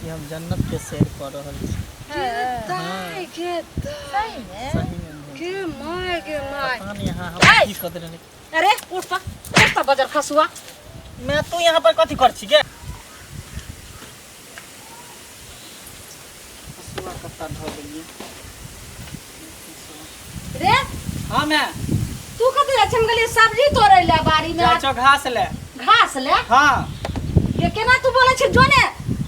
कि हम जन्नत के सैर कऽ रहल छी। दाय गे दाय। सही में? सही में भौजी। गे my गे my. पता नहीं यहाँ हम ऐ! की कऽ देने। अरे उठ पा, उठ पा बजर खसुआ। मैं तू यहाँ पर कथी कर छी गे? हसुआ कत्ता धऽ देलियै। रे। हाँ मैं। तू कथी जाइ छी? हम गेलियै सब्जी तोड़ै ले बाड़ी में। जाइ छौ घास ले। घास ले? हाँ। गे केना तू बोलै छी? जोने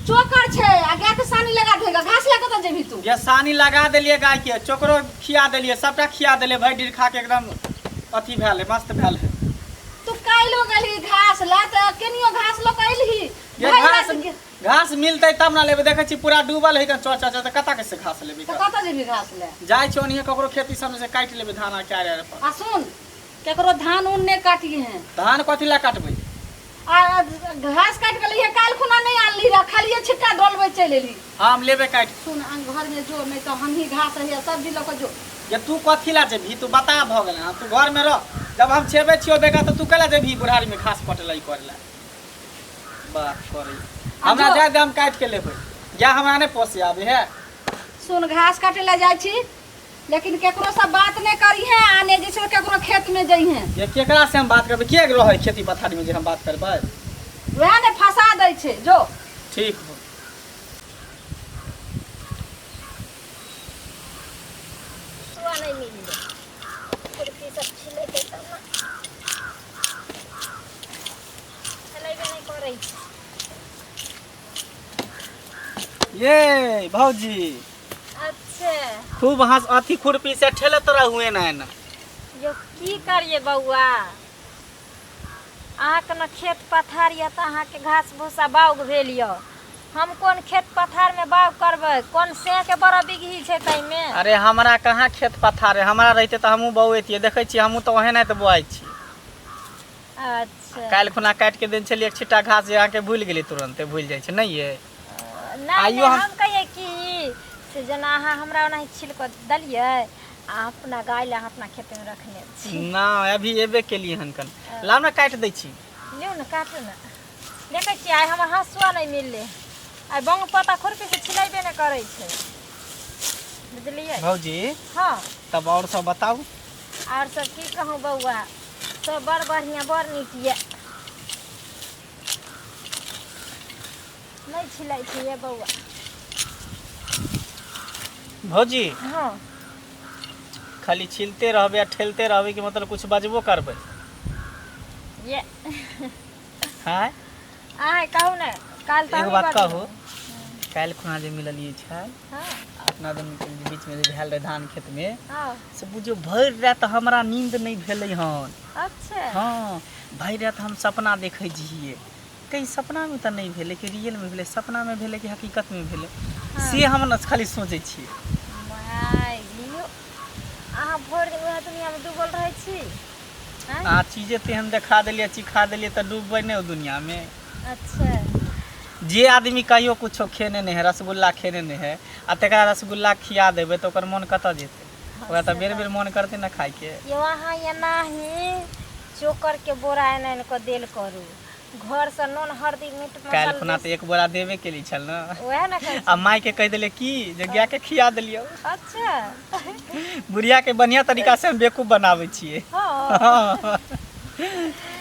चोकर छै आ गाय के सानी लगा देगा, घास ले कतऽ जेबही तू? ये सानी लगा देलियै गाय के, चोकरो खिया देलियै, सबटा खिया देलियै, भरि डीर खा के एकदम अथी भेल है, मस्त भेल है। तू काल्हि गेलही घास ले तऽ केनियो घास लऽ कऽ एलही? ये भरि घास राति घास मिलतै तब ना लेबै। देखै छी पूरा डूबल है चर चर, तऽ कतऽ के से घास लेबै? तऽ कतऽ जेबही घास ले? जाइ छी ओनहिये ककरो खेती सबमे से काटि लेबै धान आ क्यार आर पर। आ सुन, केकरो धान उन नहि काटिहे। धान कथी लए काटबै? आ घास काटि के लइहे, काल्हि खुना नहि आनली रह, खालिए छिट्टा डोलबै चलि एली। हम लेबै काटि। सुन, अहाँ घर में जो, नहीं तो हम ही घास है सब्जी लऽ कऽ जो। जे तू कथी ला जेबही? तू बता भऽ गेल हँ, तू घर में रह। जब हम छेबे छियो बेगा तऽ तू कैला जेबही बुढ़ारी में घास कटै ला, ई करै ला बात करै? हमरा जो। जाय दे, हम काटि के लेबै। या हमरा नहि पोसे आबै है। सुन, घास काटे ला जाइ छी लेकिन केकरो से बात नहि करिहे आ नहि जे छै केकरो खेत में जइहे। ये केकरा से हम बात करबै? के रहै खेती पथारी में जे हम बात करबै? वएह ने फंसा दै छै, जो। ठीक हो। सुआ नहि मिललै, खुरपी सब छिलेतै तब ने। छलेबे नहि करै छै। ये भौजी। अच्छा। खूब हंस अथी खुरपी से ठेलत रहू एना एना। यो की करिए बौआ, अहाँके ने खेत पथार यऽ तऽ अहाँके घास भूसा बाउग भेल यऽ। हम कोन खेत पथारमे बाउग करबै? कोन सेहके बड़ा बिगही छै ताहिमे। अरे हमरा कहाँ खेत पथार है? हमरा रहिते तऽ हमहूँ बौएतियै। देखै छियै, हमहूँ तऽ ओहेनाइ तऽ बौआइ छी। अच्छा। काल्हि खुना काटि के देने छलियै एक छिट्टा घास जे अहाँके भूलि गेलियै, तुरन्ते भूलि जाइ छै नहि ये? नहि। आइयो नहि, हम कहियै कि से जेना अहाँ हमरा ओनाही छील कऽ देलियै आ अपना गाय लए अहाँ अपना खेतमे रखने छी। नहि, अभी एबे केलियै हन कन। लाउ ने, काटि दै छी। लियौ ने, काटू ने। देखै छियै, आइ हमर हँसुआ नहि मिललै। आइ बंग पत्ता खुरपीसँ छिलेबे नहि करै छै, बुझलियै? भौजी। हँ। तब आओर सब बताउ। आओर सब की कहूँ बौआ, सब बड़ बढ़िआँ, बड़ नीक यऽ। नहि छिलै छै ये बौआ। भौजी। हँ। खाली छिलते रहबै आ ठेलते रहबै कि मतलब कुछ बजबो करबै? ये। हाँ। अहाँ कहू ने, काल्हि तऽ एगो हमही बात बजलहुँ। कहू, काल्हि खुना जे मिललियै छै अपना दुनूके बीचमे जे भेल रहै धान खेतमे, से बुझियौ भरि राति हमरा नींद नहि भेलै हन। अच्छा। हँ, भरि राति हम सपना देखै छियै। कहीं सपनामे तऽ नहि भेलै कि रियलमे भेलै, सपनामे भेलै कि हकीकतमे भेलै, से हम ने खाली सोचै छियै। माय लियौ, अहाँ भरि दिन उएह दुनियामे डूबल रहै छी आँय? अहाँ चीजे तेहन देखा देलियै, चिखा देलियै तऽ डूबबै नहि ओ दुनियामे? अच्छा। जे आदमी कहियो कुछो खेने नहि है, रसगुल्ला खेने नहि है, आ तकरा रसगुल्ला खिया देबै तऽ ओकर मोन कतऽ जेतै? ओकरा तऽ बेर बेर मोन करतै ने खायके। यौ, अहाँ एनाही चोकरके बोरा आनि आनि कऽ देल करू घरसँ, नून हरदी मीट काल्हि मसाला। खुना तऽ एक बोरा देबे केली छल ने। उएह ने कहै आ छी। मायके कहि देलियै की जे गायके खिया देलियौ। अच्छा। बुढ़ियाके बढ़िआँ तरीकासँ हम बेवकूफ बनाबै छियै। हँ।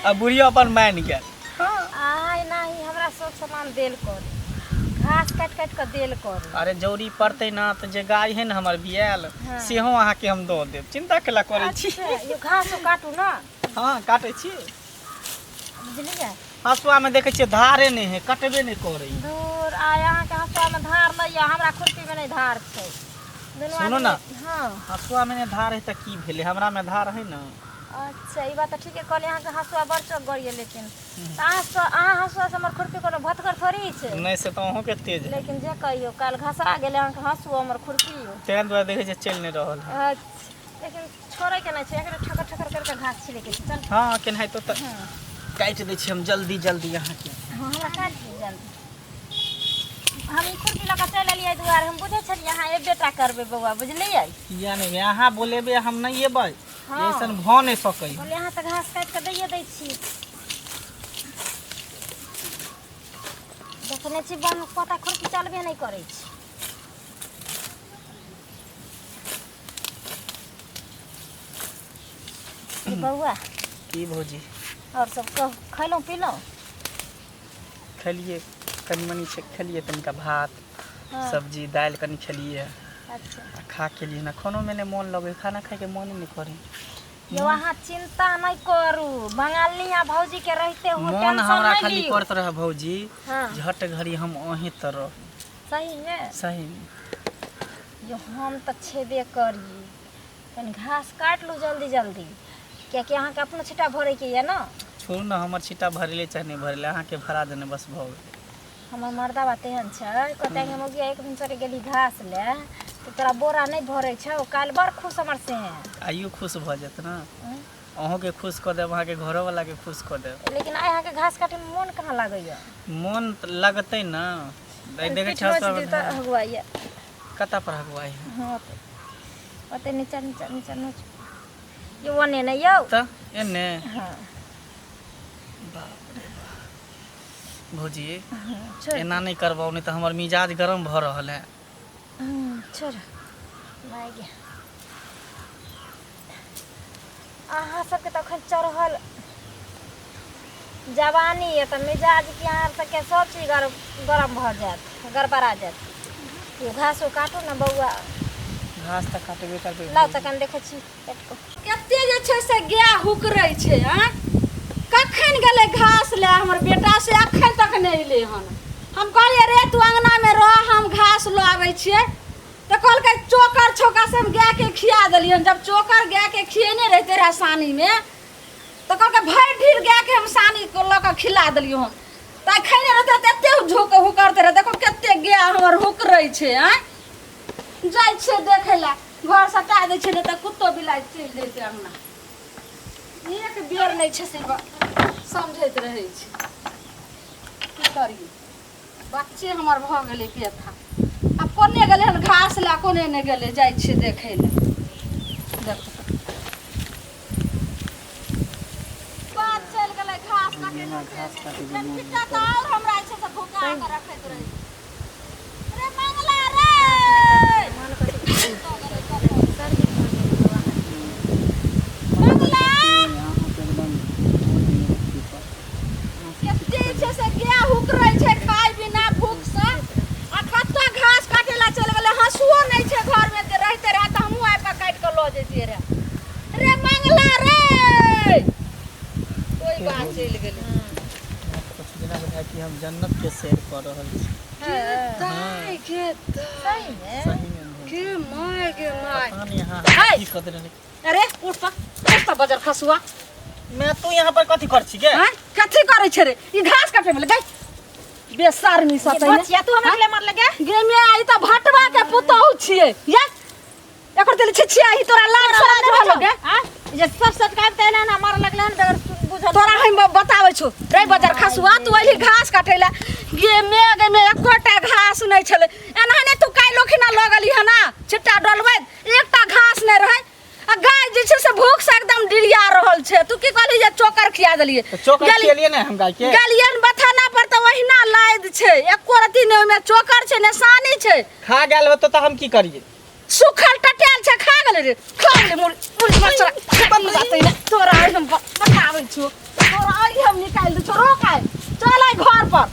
आ बुढ़ियो अपन मानि गेल। अहाँ एनाही हमरा सब सामान देल करू, घास काटि काटि कऽ देल करू। अरे जरूरी पड़तै ने तऽ जे गाय है ने हमर बियाल, हाँ। सेहो अहाँके हम दऽ देब, चिन्ता केला करै छी? अच्छा, यो घासो काटू ने। हँ, काटै छी। बुझलियै? हँसुआमे देखै छियै धारे नहि है, कटबे नहि करै। दूर आइ अहाँके हँसुआमे धार नहि यऽ, हमरा खुरपीमे नहि धार छै। दुनू सुनू ने। हँ। हँसुआमे नहि धार है तऽ की भेलै? हमरामे धार है ने। अच्छा, ई बात तऽ ठीके कहलियै, अहाँके हँसुआ बड़ चौकगर यऽ। लेकिन तऽ अहाँ अहाँ हँसुआसँ हमर खुरपी कोनो भतगर थोड़ी छै। नहि, से तऽ अहूँके तेज है। लेकिन जे कहियौ, काल्हि घसा गेलै अहाँके हँसुआ, हमर खुरपियो। ताहि दुआरे देखै छियै चलि नहि रहल है। अच्छा, लेकिन छोड़ैके नहि छै एकरे, ठकर ठकर करिके घास छिलैके छै। चल। हँ, केनाहितो तऽ हँ। काटि दै छी हम जल्दी जल्दी अहाँके। हँ, हमरा काटि दियौ जल्दी। हम ई खुरपी लऽ कऽ चलि एलियै एहि दुआरे, हम बुझै छलियै अहाँ एबे टा करबै बौआ, बुझलियै? किया नहि? अहाँ बोलेबै हम नहि एबै? हँ। ऐसन भऽ नहि सकै। कहलियै अहाँ तऽ घास काटि कऽ दैये दै छी। देखै देखने छी बन पता खुरपी चलबे नहि करै छै। ये बौआ। की भौजी? और सब कहू, खैलहुँ पीलहुँ? खेलिए कनि मनि छै, खेलिए तनिका भात सब्जी दालि कनि खेलिए। अच्छा। आ खा के लिए ना खानोमे नहि मोन लगै, खाना खाइके मोने नहि करै। यौ अहाँ चिंता नहि करू, बंगाली आ भौजी के रहिते हुए मोन टेंशन हमरा नहि खाली लियौ। करत रहे भौजी। हाँ। झट घड़ी हम अहीं तर रहू। सही में? सही में। यो हम तऽ छेबे करी, कनि घास काटि लू जल्दी जल्दी, कियाकि अहाँके अपनो छिट्टा भरैके यऽ ने। छोड़ू ने, हमर छिट्टा भरेले चाहे नहि भरेले, अहाँके भरा देने बस भऽ गेल। हमर मर्दाबा तेहन छै, कहतै कि मौगिया एक भिनसरे गेली घास ले तऽ तोरा बोरा नहि भरै छौ काल्हि, बड़ खुश हमर से। आइयो खुश भऽ जायत ने, अहूँके खुश कऽ देब, अहाँके घरोवलाके खुश कऽ देब। लेकिन आइ अहाँके घास काटैमे मोन कहाँ लागैए? मोन तऽ लगतै ने। देखै पीठ छौ नोचि सब दी तऽ हगुआइए। कतऽ पर हगुआइ? हँ तऽ ओते नीचा नीचा नीचा नोच यौ, ओने नहि यौ। तऽ एने? हँ। बाप रे बाप भौजी। छोड़। एना नहि करबाउ, नहि तऽ हमर मिजाज गरम भऽ रहल है। छोड़ माय गे। अहाँ सबके तऽ अखन चढ़ल जवानी यऽ तऽ मिजाज की अहाँ सबके सब चीज गरम भऽ जायत, गड़बड़ा जायत। यौ घासो काटू ने बौआ। घास तऽ काटबे करबै। लाउ तऽ कनि देखै छी पेटको। कते जे छै से गाय हुकरै छै। आँय, कखन गेलै घास लए हमर बेटा, से अखन तक नहि एलै हन। हम कहलियै रे तू अङ्गनामे रह, हम घास लऽ आबै छियै, तऽ कहलकै चोकर छौका से हम गायके खिया देलियै हन। जब चोकर गायके खियेने रहिते रहए सानीमे, तऽ कहलकै भरि ढीर गायके हम सानी लऽ कऽ खिला देलियै हन, तऽ खैने रहतै तऽ एते झुक हुकरते रहै। देखो कते गाय हमर हुकरै छै। आँय, जाइ छियै देखै लए, घर सटा दै छियै, नहि तऽ कुत्तो बिलाइ चलि जैतै अङ्गना। एक बेर नहि छै से समझैत रहै छै। की करियै, बच्चे हमर भऽ गेलै पेथा। आब कोने गेलै हन घास लए, कोने नहि गेलै? जाइ छियै देखै लए। देखो तऽ बात चलि गेलै घास काटै लए। घास काटै के मोन। तऽ आओर हमरा जे छै से भुका कऽ रखैत रहै। रे मंगला रे, मंगला। अहाँके एकदम कते छै से गाय हुकरै छै खाय बिना भूखसँ, आ कतऽ घास काटै लए चलि गेलै? हँसुओ नहि छै घरमे, जे रहिते रहए तऽ हमहूँ आबि कऽ काटि कऽ लऽ जैतियै रे। रे मंगला रे, ओहि बात चलि गेलै। कुछ जेना बुझाइ कि हम जन्नत के सैर कऽ रहल छी। दाय गे दाय। सही में? सही में भौजी। गे my गे my. पता नहीं अहाँ है। की कऽ देने। अरे उठ तऽ, उठ तऽ बजर खसुआ। मैं तू यहाँ पर कथी कर छी गे? आँय, कथी करै छै रे? ई घास काटै में गई बेशर्मी सब पहिने। बचिया तू हमरा ले मारले गे। गे मे आई तऽ भटवा के पुतहु छियै ये, एकर देले छी छिया ही, तोरा लाज शरम रहल गे? आ जे सब सटकाबते एना ना मार लगले हन बगैर बुझल। तोरा हम बताबै छौ रे बजर खसुआ, तू अइली घास काटै लए, गे मे गे मे एकोटा घास नहि छलै। एना नहि तू काल्हि ओखिना लऽ गेली हन छिट्टा डलबैत, एकटा घास नहि रहै, आ गाय जे छै से भूख से एकदम डिरिया रहल छै। तू की कहली जे चोकर खिया देलियै? तऽ चोकर गेली- खियलियै ने हम गाय के। गेलियन बथाना पर तऽ ओहिना लादि छै, एको रत्ती नहि ओहिमे चोकर छै ने सानी छै। खा गेल होतौ तऽ हम की करियै? सुखल टटेल छै, खा गेलै रे, खा गेलै। मुर मुर मचरा बंद बात ने, तोरा आइ हम बताबै छियौ, तोरा आइ हम निकालि दै छियौ। रोक आइ, चल आइ घर पर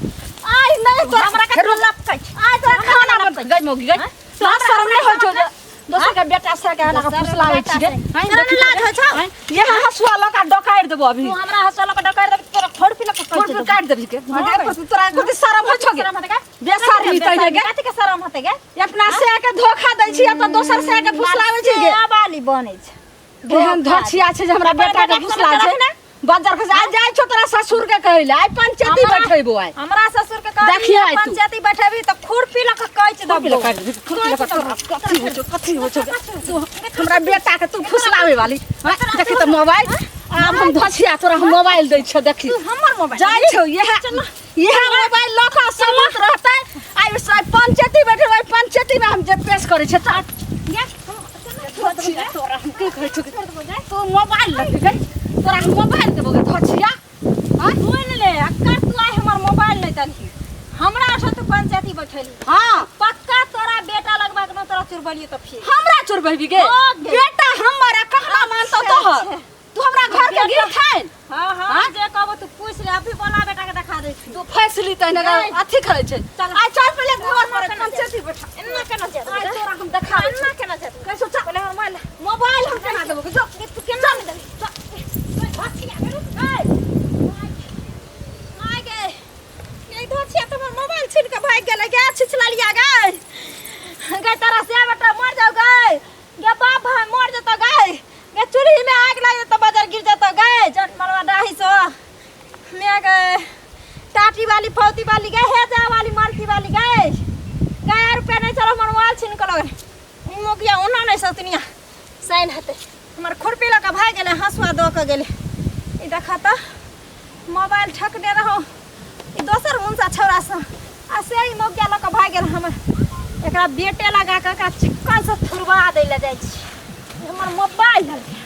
आइ, नहि तोरा हमरा के तू लपकै छै। आइ तोरा खाना बन गई मौगी गई, तोरा शरम नहि होइ छौ जे दोसर के बेटा से के एना के फुसलाबै छी गे? हैं, तोरा देखी लाज होइ छौ? हैं, ये हसुआ लऽ कऽ डकारि देबो अभी। तू हमरा हंसो लऽ के डकार देबी, तोरा खोड़ पी लऽ के छोड़ काटि पर काटि देबी के। तोरा एको शरम होइ छौ गे? शरम हेतै गे? बेशर्मी तहिने गे। कथी के शरम हेतै गे? अपना से के धोखा दै छी, तऽ दोसर से के फुसलाबै छी गे। वाली बनै छै। केहन धोछिया छै जे हमरा बेटा के फुसला छै। बजर खसा आइ जाइ छौ तोरा ससुर के कहै ले, आइ पंचायती बैठेबो आइ। हमरा ससुर के कहबी? देखिए आइ तू। पंचायती बैठेबी तऽ खुरपी लऽ के कैच खुरपी देबो। लऽ काटि देबी, खुरपी लऽ कऽ। कथी होइ छौ, कथी होइ छौ तू हमरा बेटा के तू फुसलाबै वाली? हँ, देखी तऽ मोबाइल, आब हम धोछिया तोरा हम मोबाइल दै छियौ, देखी। तू हमर मोबाइल जाइ छौ, इएह इएह मोबाइल लऽ कऽ सहमत रहतै। आइ पंचायती बैठेबै, पंचायती मे हम जे पेश करै छियै। चल धोछिया, तोरा हम की कहै छौ, तू मोबाइल लऽ के गई, तोरा हम मोबाइल देबो गे धोछिया। सुन ले अक्कर, तू आइ हमर मोबाइल नहि देलही हमरा ओहिठाम। पंचायती बैठली। हाँ। पक्का तोरा बेटा लगबा के न तोरा चुरबलियो त फिर। हमरा चोरबेबी गे? हो गे। बेटा हमर आ कहना मानतो तोहर। अच्छा। तू हमरा घर के गिर खाइन। हाँ हाँ हाँ? जे कहबो तू पूछ ले, अभी बोला बेटा के देखा दै छी। तू फैसली तहिना नहीं। अथी करै छै। चल। आइ चल पहिले घर पर एना केना पंचायती बैठा। एना केना जायत? आइ तोरा हम देखा दै एना छी। केना जायत? कैसो चल। पहिले हमर मोबाइल मोबाइल हम केना देबो? जो। तू केना नहि देबही? चल। ओइ भथिया के रुक। ऐ। माय गे। ये धोछिया त हमर मोबाइल छीन के भागि गेलै गे, छिछललिया गे। गे तारा से बेटा मर जाऊ गे। गे बाप भाई मर जेतो गे। गे चूल्ही में आग लागि जेतो, बजर गिर जेतो गे। जट मरवा डाही सो। मैं गे टाटी वाली फौती वाली गे, हेजा वाली मरती वाली गे। गे रुपया नहीं चलो, हमर मोबाइल छीन के लगे। मोगिया ओना नहीं सतनिया साइन हेतै। हमर खुरपी लऽ कऽ भागि गेलै, हँसुआ दऽ कऽ गेलै। ई देखा तऽ मोबाइल ठकने रहौ ई दोसर मुनसा छौड़ासँ, आ से ई मौगिया लऽ कऽ भागि गेल हमर। एकरा बेटे लगा कऽ एकरा चिक्कनसँ थुरबा दै लए जाइ छी। ई हमर मोबाइल लेलकै।